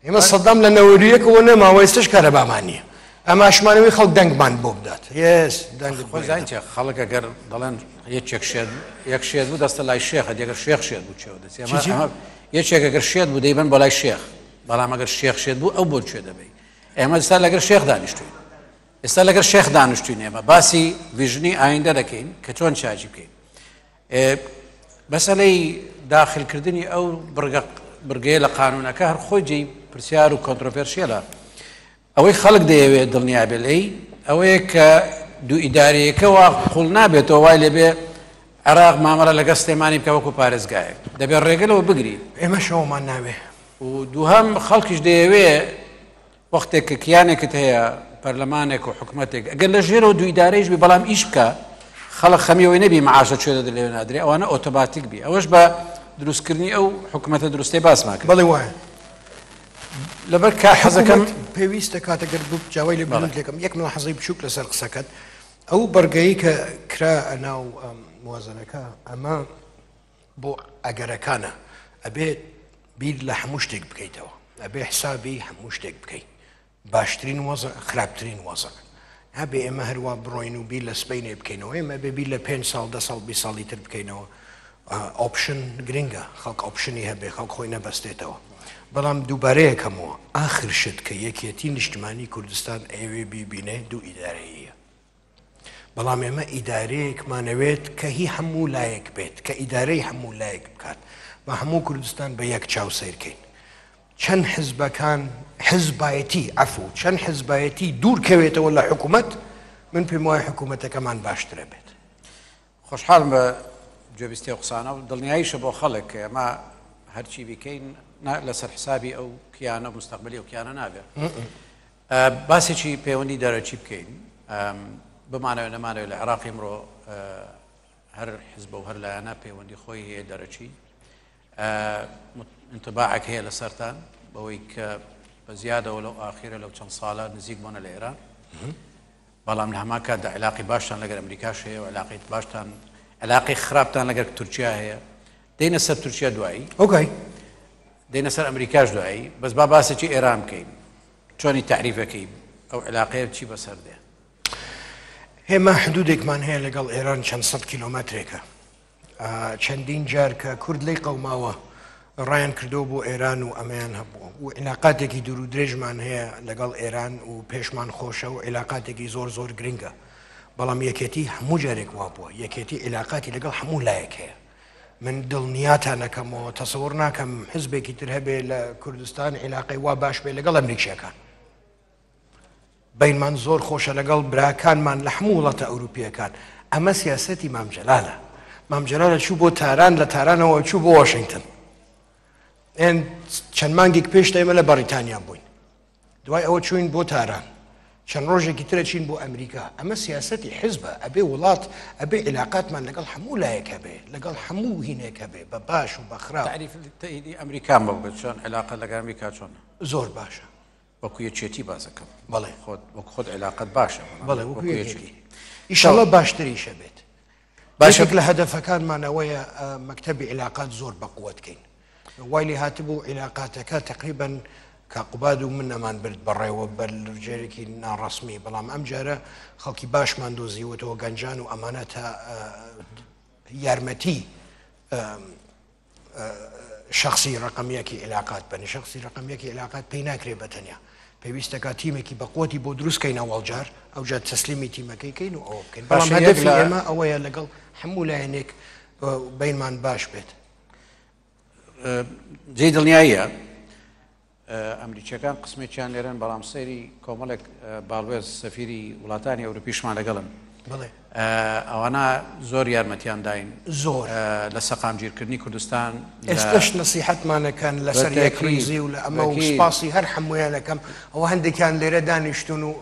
ئێمە سەدام لە نەوەریەکەوە نەماوە، ئێستش کارەبامان نییە. ئەماشمانەوەی خەڵک دەنگمان بۆ بدات. یس دەنگ خۆی زانین چیە، خەڵک ئەگەر دەڵێن یەکێک شێت، یەک شێت بوو دەستە لای شێخە، ئەگەر شێخ شێت بوو چێوە دەچێ. ئەمە یەکێک ئەگەر شێت بوو دەیبەن بۆ لای شێخ، بەڵام ئەگەر شێخ شێت بوو ئەو بۆ کوێ دەبەی؟ ئێمە ئێستا لەگەر شێخ دانیشتوین، ئێستا لەگەر شێخ دانیشتوین، ئێمە باسی ڤیژنی ئایندە دەکەین کە چۆن چاجی بکەین. مەسەلەی داخلکردنی ئەو بڕگەیە لە قانونەکە هەر خۆی جێی پرسیار و کۆنترۆڤێرشیەلە. ئەوەی خەڵک دەیەوێت دڵنیا بێ لێی ئەوەیە کە دوو ئیدارەیەکە وا قوڵ نابێتەوە وای لێبێ عێراق مامەڵە لەگەڵ سلێمانی بکە وەکو پارێزگایەک، دەبێت ڕێگە لەوە بگری. ئێمە شەومان ناوێ. و دووهەم خەڵکیش دەیەوێ وەختێک کە کیانێکت هەیە، پەرلەمانێک و حکومەتێک، ئەگەر لە ژێرەوە دوو ئیدارەیش بی بەڵام ئیش بکە، خەڵک خەمی ئەوەی نەبی معاشە کوێ دەدرێ لەوێ نادرێ، ئەوانە ئۆتۆماتیک بی. ئەوەش بە دروستکردنی ئەو حکومەتە دروستەی باسمان کرد. بەڵێ وایە. لەبەر کە حەزەکەم پێویستە کاتەگەر جاوای لێ بڵند لێکم یەک ملاحەزەی بچووک لەسەر قسەکەت. ئەو بەرگەی کە کرا ناو موازنەکە، ئەمە بۆ ئەگەرەکانە. ئەبێ بیر لە هەموو شتێک بکەیتەوە، ئەبێ حسابی هەموو شتێک بکەیت، باشترین وەزع، خراپترین وەزع. نابێ ئێمە هەروە بڕۆین و بیر لە سبەینێ بکەینەوە، ئێمە بێ بیر لە 5 ساڵ، 10 ساڵ، 20 ساڵی تر بکەینەوە. option گرنگە، خەڵک option ی هەبێ، خەڵک خۆی نەبەستێتەوە. بەڵام دووبارەیەکەمەوە، ئاخر شت کە یەکێتی نیشتمانی کوردستان ئەوێ بیبینێ دوو ئیدارەیە. بەڵام ئێمە ئیدارەیەکمانەوێت کە هی هەموو لایەک بێت، کە ئیدارەی هەموو لایەک بکات، بە هەموو کوردستان بە یەک چاو سەیرکەین. چەند حزبەکان حزبایەتی عەفو، چەند حزبایەتی دوور کەوێتەوە لە حکوومەت، من پێم وایە حکوومەتەکەمان باشترە بێت. خۆشحاڵم بە گوێبیستی ئەو قسانە و دڵنیاییشە بۆ خەڵک کە ئێمە هەرچی بیکەین لەسەر حسابی ئەو کیانە و مستەقبلی ئەو کیانە نابێت. باسێکی پەیوەندی دەرەکی بکەین، بمانەوێت نەمانەوێت لە عێراقی ئەمڕۆ هەر حزبە و هەر لایەنە پەیوەندی خۆی هەیە دەرەکی، انطباعێک هەیە لەسەرتان بەوەی کە بە زیادەوە لەو ئاخیرە لەو چەند ساڵە نزیک بوونە لە ئێران، بەڵام لە هەمان کاتدا علاقی باشتان لەگەر ئەمریکاش هەیە و علاقی باشتان علاقی خراپتان لەگەر تورکیا هەیە. دێنە سەر تورکیا دوایی، okay، دێنە سەر ئەمریکاش دوایی، بەس با باسێکی ئێران بکەین. چۆنی تەعریفەکەی ئەو علاقەیە چی بەسەر دێ؟ ئێمە حدودێکمان هەیە لەگەڵ ئێران چەند سەد کیلۆمەترێکە. چەندین جار کە کورد لی قەوماوە ڕایان کردو بۆ ئێران و ئەمەیان هەبووە و علاقاتێکی دوور و درێژمان هەیە لەگەڵ ئێران و پێشمان خۆشە و علاقاتێکی زۆر زۆر گرنگە. بەڵام یەکێتی هەموو جارێک وا بووە، یەکێتی علاقاتی لەگەڵ هەموو لایەک هەیە. من دڵنیاتان ئەکەمەوە تەسەوڕ ناکەم حزبێکی تر هەبێ لە کوردستان عیلاقەی وا باش بێ لەگەڵ ئەمریکیەکان. بەینمان زۆر خۆشە لەگەڵ براکانمان لە هەموو وڵاتە ئەوروپییەکان. ئەمە سیاسەتی مام جەلالە. مام جەلالە چوو بۆ تاران، لە تارانەوە چوو بۆ واشنگتن. ئێن چەند مانگێک پێش ئێمە لە بەڕیتانیا بووین. دوای ئەوە چووین بۆ تاران. چەند ڕۆژێکی ترە چین بۆ ئەمریکا. ئەمە سیاسەتی حزبە. ئەبێ وڵات، ئەبێ عیلاقاتمان لەگەڵ هەموو لایەک هەبێ، لەگەڵ هەموو هینێک هەبێ، بە باش و بە خراپ. تەعریف ئەمریکام بۆ بکە چۆن عیلاقە لەگەڵ ئەمریکا چۆنە؟ زۆر باشە. وەکو یەکێتی باس ئەکەم. بەڵێ. خۆت وەکو خۆت عیلاقەت باشە. بەڵێ وەکو یەکێتی. ئیشەڵا باشتریش ئەبێت. باشە. یەکێک لە هەدەفەکانمان ئەوەیە مەکتەبی عیلاقات زۆر بەقوەت کەین. وای لێ هاتبوو عیلاقاتەکە تەقریبەن کاک قوباد و من ئەمان برد بەڕێوە بە لرجێرێکی ناڕەسمی، بەڵام ئەم جارە خەڵکی باشمان دۆزیوەتەوە گەنجان و ئەمانە تا یارمەتی شەخسی ڕەقەم یەکی عیلاقات بن. شەخسی ڕەقەم یەکی عیلاقات پێی ناکرێ بە تەنیا، پێویستەکە تیمێکی بەقوەتی بۆ دروست کەین ئەوەڵ جار، ئەوجا تەسلیمی تیمەکەی کەین و ئەوە بکەین. بەڵام باشە، یەک هەدەفی لە ئێمە ئەوەیە لەگەڵ هەموو لایەنێک بەینمان باش بێت. جێی دڵنیاییە ئەمریکیەکان قسمێکیان لێرەن، بەڵام سەیری کۆمەڵێک باڵوێز سەفیری وڵاتانی ئەوروپیشمان لەگەڵن. ئەوانە زۆر یارمەتیان داین زۆر. لە سەقامگیرکردنی کوردستان. ئێستش نەسیحەتمانەکەن لەسەر یەکڕیزی و لە ئەمە و سپاسی هەر هەموویانەکەم. ئەوە هەندێکیان لێرە دانیشتون و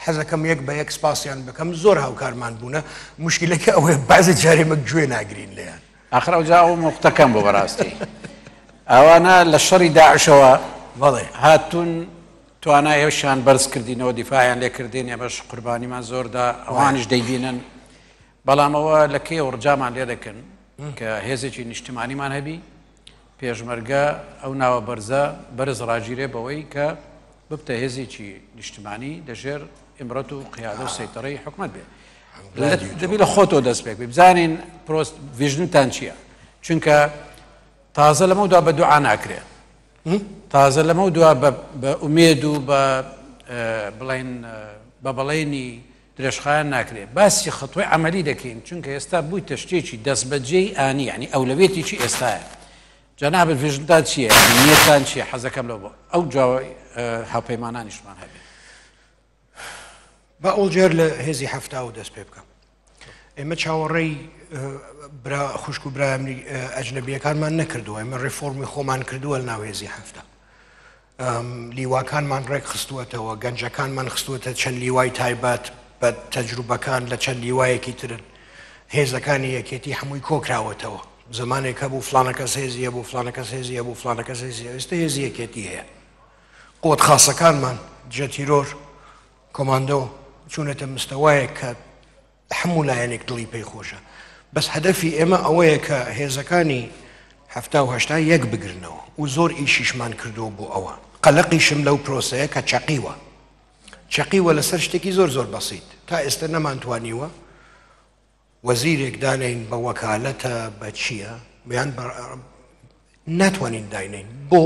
حەزەکەم یەک بە یەک سپاسیان بکەم، زۆر هاوکارمان بوونە. مشکلەکە ئەوەیە بەعزێ جارێ مە گوێ ناگرین لێیان. ئاخر ئەوجا ئەو نوقتەکەم بۆ بەڕاستی ئەوانە لە شەڕی داعشەوە هاتوون توانای ئەوشیان بەرز کردینەوە، دیفاعیان لێ کردین، ئێمەش قوربانیمان زۆردا، ئەوانیش دەیبینن. بەڵام ئەوە لە کەی ڕجامان لێ دەکەن کە هێزێکی نیشتمانیمان هەبی، پێشمەرگە ئەو ناوە بەرزە بەرز ڕاگیرێ بەوەی کە ببتە هێزێکی نیشتمانی لەژێر ئیمرەت و قیادە و سەیتەڕەی حکومەت بێ. دەبی لە خۆتەوە دەست پێک بێ، بزانین پرۆست ڤیژنتان چییە، چونکە تازە لەمە دوا بە دوعا ناکرێت، تازە لەمە دوا بە ئومێد و بە بڵێن بە بەڵێنی درێژخایەن ناکرێت. باسی خەتوەی عەمەلی دەکەین، چونکە ئێستا بوویتە شتێکی دەستبەجێی ئانی، یعنی ئەولەویەتێکی ئێستایە. جەنابت ڤیژنتان چییە؟ نیەتان چییە؟ حەزەکەم لەو بۆ ئەو جاوە هاوپەیمانانیشمان هەبێت. با ئەوجار لە هێزی 70 دەست پێ بکەم. ئێمە چاوەڕێی برا خوشک و برا ئەجنەبیەکانمان نەکردووە، ئێمە ڕێفۆرمی خۆمان کردووە لە ناو هێزی 70. لیواکانمان ڕێک خستووەتەوە، گەنجەکانمان خستووەتە چەند لیوای تایبەت بە تەجروبەکان لە چەند لیوایەکی ترن. هێزەکانی یەکێتی هەمووی کۆکراوەتەوە. زمانێک هەبوو فلانە کەس هێزی هەبوو، فلانە کەس هێزی هەبوو، فلانە کەس هێزی هەبوو، ئێستا هێزی یەکێتی هەیە. قوت خاصەکانمان دژە تیرۆر، کۆماندۆ چوونەتە مستەوایەک کە هەموو لایەنێک دڵی پێی خۆشە. بەس هەدەفی ئێمە ئەوەیە کە هێزەکانی 70 و 80 یەک بگرنەوە و زۆر ئیشیشمان کردووە بۆ ئەوە. قەلەقیشم لەو پرۆسەیە کە چەقیوە، چەقیوە لەسەر شتێکی زۆر زۆر بەسیت. تا ئێستا نەمانتوانیوە وەزیرێک دانین بە وەکالەتە بە چییە یان ناتوانین داینین بۆ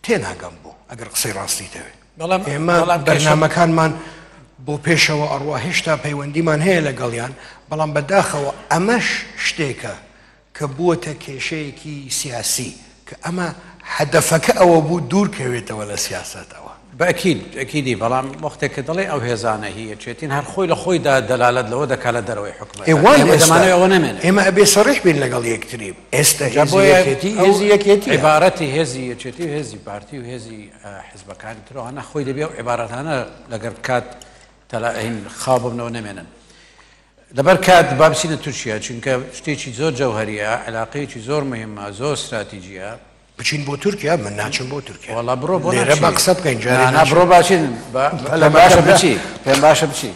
تێناگەم بۆ ئەگەر قسەی ڕاستی دەوێت. بەڵام ئێمە بەرنامەکانمان بۆ پێشەوە ئەڕوا، هێشتا پەیوەندیمان هەیە لەگەڵیان، بەڵام بەداخەوە ئەمەش شتێکە کە بووەتە کێشەیەکی سیاسی، کە ئەمە هەدەفەکە ئەوە بوو دوور کەوێتەوە لە سیاسەتەوە. بەئەکید ئەکیدی، بەڵام وەختێک کە دەڵێ ئەو هێزانە هی یەکێتین، هەر خۆی لە خۆیدا دەلالەت لەوە دەکا لە دەرەوەی حکومەت. ئێوان ئێمە دەمانەوێت ئەوە نەمێنێ. ئێمە ئەبێ سەڕیح بین لەگەڵ یەکتری. ئێستا جا هێزی بۆیە یەکێتی ئەو هێزی یەکێتیە. عیبارەتی هێزی یەکێتی و هێزی پارتی و هێزی حزبەکانی ترەوانە خۆی دەبێ ئەو عیبارەتانە لەگەر کات تەلاهین خاو ببنەوە نەمێنن. لەبەر کات با بچینە تورکیا، چونکە شتێکی زۆر جەوهەریە، علاقەیەکی زۆر مهمە، زۆر استراتیجیە. بچین بۆ تورکیا؟ من ناچم بۆ تورکیا. وەڵا بڕۆ بۆ لێرە ناچی. بە قسە بکەین، جارێ نا، نا، ناچم. بڕۆ باچین. بەلە پێم باشە مەکە. بچی. پێم باشە بچی.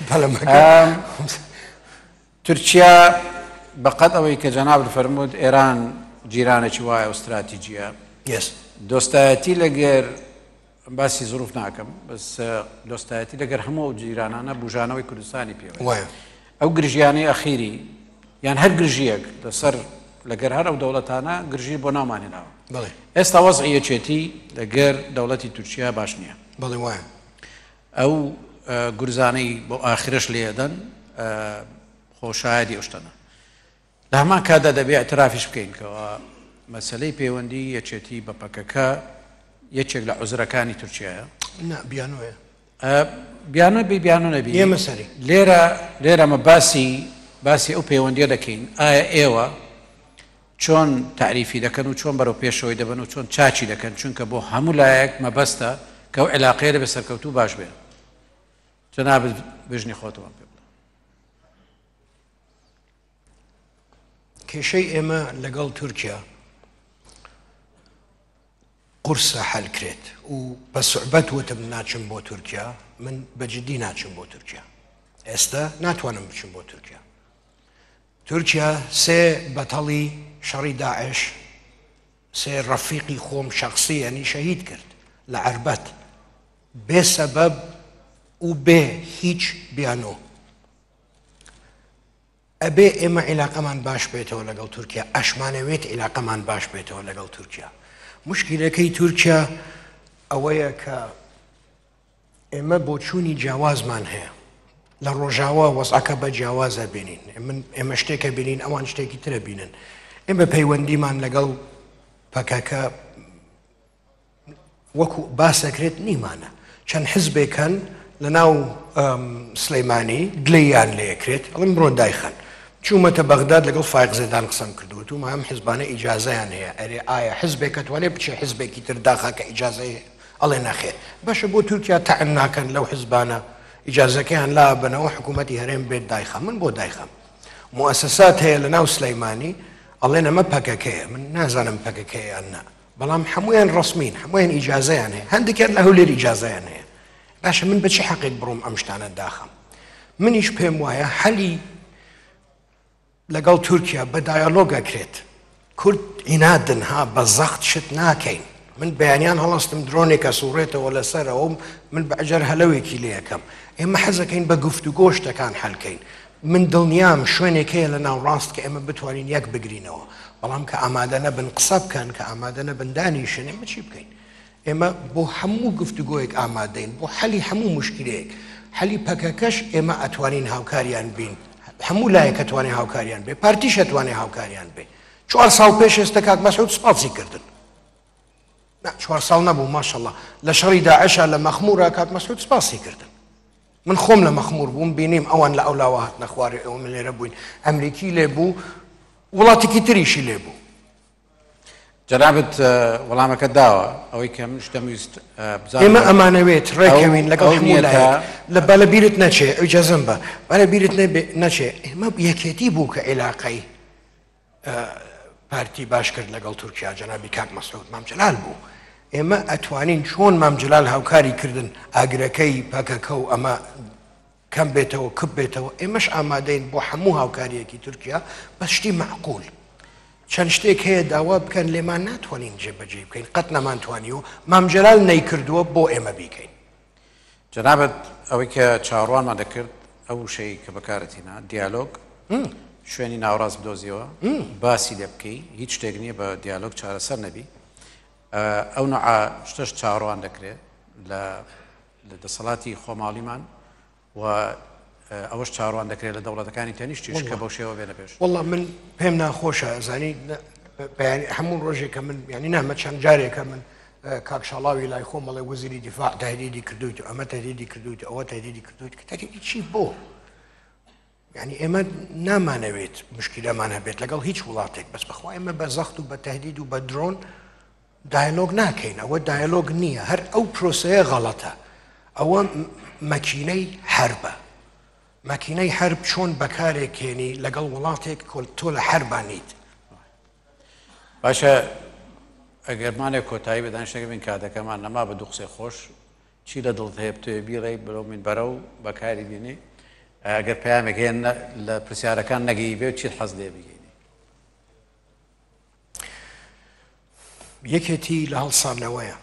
بەلە مەکە. تورکیا بەقەد ئەوەی کە جەنابت فەرمووت ئێران جیرانێکی وایە و استراتیجیە. دۆستایەتی لەگەر باسی ظروف ناکەم، بەس دۆستایەتی لەگەر هەموو ئەو جیرانانە بژانەوەی کوردستانی پێوە. ئەو گرژیانەی ئەخیری یان هەر گرژیەک لەسەر لەگەر هەر ئەو دەوڵەتانە گرژی بۆ ناومانی ناوە. ئێستا وەزعی یەکێتی لەگەر دەوڵەتی تورکیا باش نییە. بەڵێ وایە. ئەو گورزانەی بۆ ئاخرەش لێدەن، خۆشایەتی ئەو شتەنە. لە لە هەمان کاتدا دەبێ ئیعترافیش بکەین کەوا مەسەلەی پەیوەندی یەکێتی بە پەکەکە یەکێک لە عوزرەکانی تورکیایە. نا بیانۆیە. بیانۆ بی بیانۆ نەبی ئێمە سەری. لێرە لێرە مە باسی باسی ئەو پەیوەندیە دەکەین ئایا ئێوە چۆن تەعریفی دەکەن و چۆن بەرەو پێشەوەی دەبەن و چۆن چاکی دەکەن چونکە بۆ هەموو لایەک مەبەستە کە ئەو عیلاقەیە دەبێ سەرکەوتوو باش بێ جەنابت بژنی خۆتەوە پێ بڵێ. کێشەی ئێمە لەگەڵ تورکیا قورسە حەل کرێت و بە سوعبەت وتم ناچم بۆ تورکیا، من بە جدی ناچم بۆ تورکیا، ئێستا ناتوانم بچم بۆ تورکیا. تورکیا سێ بەتەڵی شەڕی داعش، سێ ڕەفیقی خۆم شەخسی یەنی شەهید کرد لە عەربەت بێ سەبەب و بێ هیچ بیانۆ. ئەبێ ئێمە عیلاقەمان باش بێتەوە لەگەڵ تورکیا، ئەشمانەوێت عیلاقەمان باش بێتەوە لەگەڵ تورکیا. موشکیلەکەی تورکیا ئەوەیە کە ئێمە بۆچوونی جیاوازمان هەیە. لە ڕۆژاوا وەزعەکە بە جیاواز ئەبینین. من ئێمە شتێکە بینین، ئەوان شتێکی ترە بینن. ئێمە پەیوەندیمان لەگەڵ پەکەکە وەکو باس دەکرێت نیمانە چەند حزبێک هەن لە ناو سلەیمانی گلەیان لێکرێت ئەڵم بڕۆن دایخەن چوومەتە بەغداد لەگەڵ فایق زێدان قسەم کردووە تومە ئەم حزبانە ئیجازەیان هەیە ئەرێ ئایا حزبێک ئەتوانێت بچێ حزبێکی تر داخا کە ئیجازەی هەیە ئەڵێ نەخێر باشە بۆ تورکیا تەعن ناکەن لەو حزبانە ئیجازەکەیان لا بنەوە حکوومەتی هەرێم بێت دایخە من بۆ دایخەم موسسات هەیە لە ناو سلەیمانی ئەڵێن ئەمە پەکەکەیە من نازانم پەکەکەیە یان نا بەڵام هەموویان ڕەسمین، هەموویان ئیجازەیان هەیە، هەندێکیان لە هەولێر ئیجازەیان هەیە. باشە من بە چ حەقێک بڕۆم ئەم شتانە داخەم؟ منیش پێم وایە حەلی لەگەڵ تورکیا بە دایەلۆگ ئەکرێت. کورد عینادن ها، بە زەخت شت ناکەین. من بەیانیان هەڵەستم درۆنێک ئەسوڕێتەوە لەسەرەوە من بە ئەجەر هەلەوێکی لێ ئەکەم. ئێمە حەزەکەین بە گفتوگۆ شتەکان حەلکەین. من دڵنیام شوێنێک هەیە لە ناوڕاست کە ئێمە بتوانین یەک بگرینەوە، بەڵام کە ئامادە نەبن قسە بکەن، کە ئامادە نەبن دانیشن، ئێمە چی بکەین؟ ئێمە بۆ هەموو گفتوگۆیەک ئامادەین، بۆ حەلی هەموو موشکیلەیەک. حەلی پەکەکەش ئێمە ئەتوانین هاوکاریان بین، هەموو لایەک ئەتوانێ هاوکاریان بێ، پارتیش ئەتوانێ هاوکاریان بێ. چوار ساڵ پێش ئێستە کاک مەسعود سپاسی کردن. نا چوار ساڵ نەبوو ماشەڵا لە شەڕی داعشا لە مەخمورا کاک مەسعود سپاسی کردن. من خۆم لە مەخمور بووم بینیم ئەوان لە ئەولاوە هاتنە خوارێ ئێوە لێرە بووین ئەمریکی لێ بوو وڵاتێکی تریشی لێ بوو. جەنابت وەڵامەکەت داوە ئەوەی کە منش دەمویست بزانم ئێمە ئەمانەوێت ڕێکەوین لەگەڵ هەموو لایەک لە با لە بیرت نەچێ ئیجازەم بە با لە بیرت نەچێ ئێمە یەکێتی بوو کە عیلاقەی پارتی باش کرد لەگەڵ تورکیا جەنابی کاک مەسعود مام جەلال بوو ئێمە ئەتوانین چۆن مام جەلال هاوکاری کردن ئاگرەکەی پەکەکە و ئەمە کەم بێتەوە کپ بێتەوە ئێمەش ئامادەین بۆ هەموو هاوکاریەکی تورکیا بە شتی معقول چەند شتێک هەیە داوا بکەن لێمان ناتوانین جێبەجێ بکەین قەت نەمانتوانیوە مام جەلال نەیکردووە بۆ ئێمە بیکەین. جەنابت ئەوەی کە چاوەڕوانمان دەکرد ئەو وشەی کە بەکارت هینا، دیالۆگ، شوێنی ناوەڕاست بدۆزیەوە، باسی لێ بکەی، هیچ شتێک نییە بە دیالۆگ چارەسەر نەبی. ئەو نوعە شتەش چاوەڕوان دەکرێت لە دەسەڵاتی خۆماڵیمان و ئەوەش چاوەڕوان دەکرێت لە دەوڵەتەکانی تەنیشتیش کە بەو شێوە بێنە پێش. وەڵا من پێم ناخۆشە ئەزانی هەموو ڕۆژێک کە من یعنی نامە چەند جارێکە من کاک شاڵاوی لای خۆم ئەڵێ وەزیری دیفاع تهدیدی کردوویت و ئەمە تهدیدی کردوویت ئەوە تهدیدی کردوویت کە تهدیدی چی بۆ؟ یعنی ئێمە نامانەوێت مشکلەمان هەبێت لەگەڵ هیچ وڵاتێک بەس بەخوا ئێمە بە زەخت و بە تهدید و بە درۆن دایلۆگ ناکەین ئەوە دایلۆگ نییە هەر ئەو پرۆسەیە غەڵەتە ئەوە مەکینەی حربە مەکینەی حرب چۆن بەکارێکێنی لەگەڵ وڵاتێک تۆ لە حربانیت باشە ئەگەر مانێک کۆتایی بە دانیشتەکە بین کاتەکەمان نەما بە دوو قسەی خۆش چی لە دڵت هەیە بتەوێ بیڵێی بەرەو مینبەرە و بەکاری بینی ئەگەر پەیامێک هەیە لە پرسیارەکان نەگەی بێ و چیت حەز لێ بگەینی؟ یەکێتی لە هەڵسانەوەیە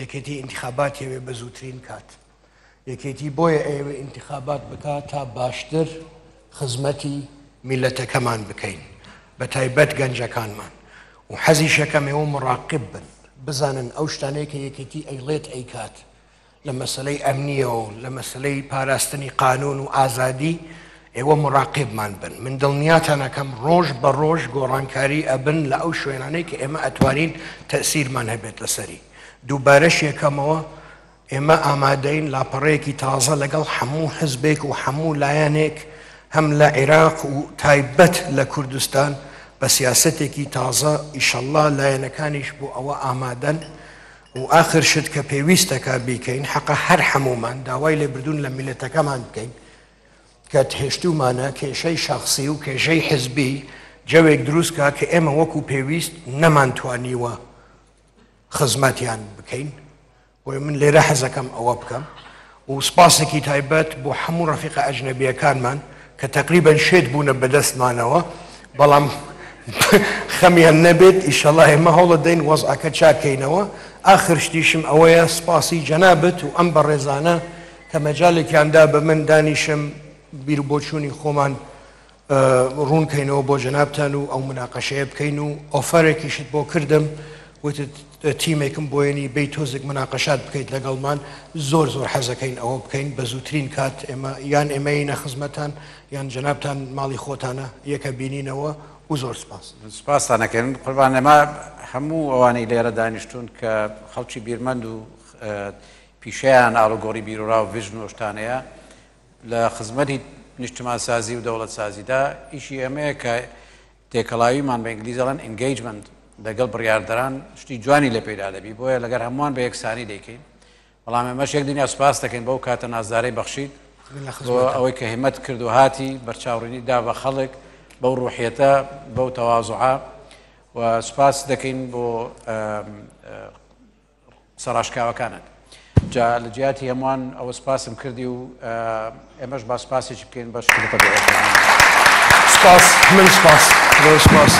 یەکێتی ئینتخابات یەوێ بە زووترین کات. یەکێتی بۆیە ئەیەوێ ئینتخابات بکا تا باشتر خزمەتی میللەتەکەمان بکەین بە تایبەت گەنجەکانمان و حەزیشەکەم ئێوە مڕاقب بن بزانن ئەو شتانەی کە یەکێتی ئەیڵێت ئەیکات لە مەسەلەی ئەمنیەوە و لە مەسەلەی پاراستنی قانون و ئازادی. ئێوە مراقبمان بن. من دڵنیاتان ئەکەم ڕۆژ بە ڕۆژ گۆڕانکاری ئەبن لە ئەو شوێنانەی کە ئێمە ئەتوانین تەسیرمان هەبێت لەسەری. دووبارەش یەکەمەوە ئێمە ئامادەین لاپەڕەیەکی تازە لەگەڵ هەموو حزبێک و هەموو لایەنێک هەم لە عێراق و تایبەت لە کوردستان بە سیاسەتێکی تازە، ئیشەڵڵا لایەنەکانیش بۆ ئەوە ئامادەن. و ئاخر شت کە پێویستەکە بیکەین، حەقە هەر هەموومان داوای لێبردوون لە میللەتەکەمان بکەین کە هێشتوومانە کێشەی شەخسی و کێشەی حزبی جەوێک دروست کا کە ئێمە وەکو پێویست نەمانتوانیوە خزمەتیان بکەین. بۆیە من لێرە حەزەکەم ئەوە بکەم و سپاسێکی تایبەت بۆ هەموو ڕەفیقە ئەجنەبیەکانمان کە تەقریبەن شێت بوونە بەدەستمانەوە، بەڵام خەمیان نەبێت، ئیشەڵا ئێمە هەوڵەدەین وەزعەکە چاکەینەوە. ئاخر شتیشم ئەوەیە سپاسی جەنابت و ئەم بەڕێزانە کە مەجالێکیان دا بە من دانیشم بیر و بۆچوونی خۆمان ڕوون کەینەوە بۆ جەنابتان و ئەو مناقەشەیە بکەین و ئۆفەرێکیشت بۆ کردم، وتت تیمێکم بۆیەنی بێی تۆزێک مناقەشات بکەیت لەگەڵمان. زۆر زۆر حەزەکەین ئەوە بکەین بە زووترین کات. ئێمە یان ئێمەینە خزمەتان یان جەنابتان ماڵی خۆتانە، یەکە بینینەوە و زۆر سپاس. سپاستان ئەکەین قوربان. ئێمە هەموو ئەوانەی لێرە دانیشتوون کە خەڵکی بیرمەند و پیشەیان ئاڵوگۆڕی بیروڕا و ڤژن و شتانەیە لە خزمەتی نیشتمانسازی و دەوڵەتسازیدا، ئیشی ئێمەیە کە تێکەڵاویمان، بە ئینگلیزی ئەڵێن engagement، لەگەڵ بڕیاردەران شتی جوانی لێ پەیدا دەبی، بۆیە لەگەر هەمووان بە یەکسانی دەیکەین. بەڵام ئێمەش یەک دنیا سوپاس دەکەین بەو کاتە نازدارەی بەخشیت بۆ ئەوەی کە هیمەت کرد و هاتی بەرچاوڕینی دا بە خەڵک بەو ڕوحیەتە، بەو تەوازوعە، و سوپاس دەکەین بۆ قسە ڕاشکاوەکانت. جا لە جیاتی هەمووان ئەوە سپاسم کردی و ئێمەش با سپاسێکی بکەین بە شکڵ. سپاس، من سپاس، زۆر سپاس.